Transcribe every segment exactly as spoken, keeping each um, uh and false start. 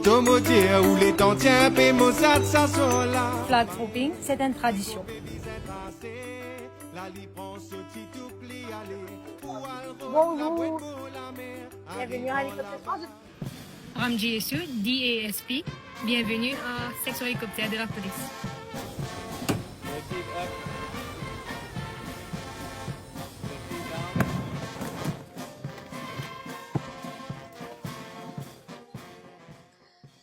To mo dir ou letan ti inpe mo sat sa sor la. Flag dropping, c'est une tradition. Bonjour. Bienvenue à l'hélicoptère France. Ramji Yesu, D A S P, bienvenue à section hélicoptère de la police.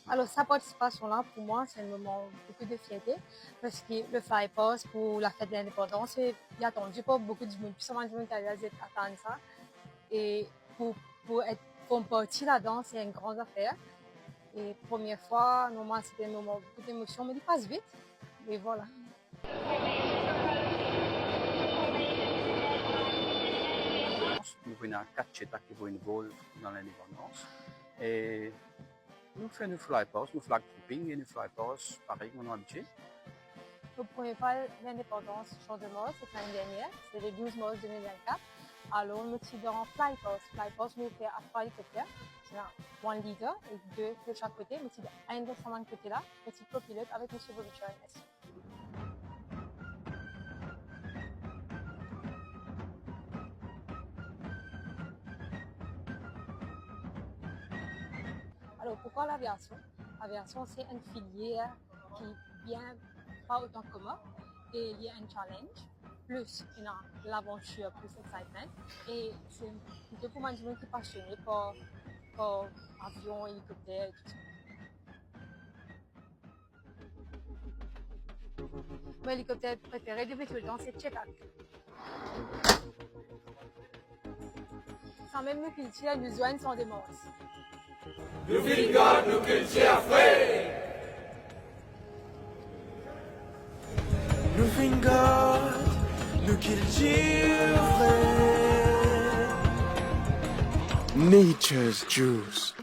Alors, sa participasion la, pou mwa, se enn moman boukou de fierté, parski le fly past pou la fet de lindepandans, se inatandi par boukou dimoun, plis sa bann dimoun ki al atann sa, e pou, pou et, form parti ladan, se enn gran zafer. E premie fwa, normal, se te enn moman boukou demosion, me li pas vit, e vwala. Nou ena kat Chetak ki pou envol dan lindepandans. E nou fer nou fly past, nou flag dropping e nou fly past parey kouma nou abitie. Mo premie fwa lindepandans Champ de Mars, se lane dernier, se le douz mars de mil vennkat. Alor, nou ti dan fly past. Fly past, nou fer ar trwa elikopter. Ti ena one leader e de, de sak kote. Nou ti dan enn dan sa bann kote la, mo ti kopilot avek misie Bobby Charles. Alors, pourquoi l'aviation ? L'aviation, c'est une filière qui vient pas autant commun et il y a un challenge, plus ena lavantir, plus excitement. E se plito pou bann dimoun ki pasione par, par avion, elikopter e tou sa. Mo elikopter prefere depi toultan, se Chetak. Samem nou kiltir, nou zwenn Champ de Mars. Nou finn gard nou kiltir fre. Nou finn gard nou kiltir fre. Nature's Juice.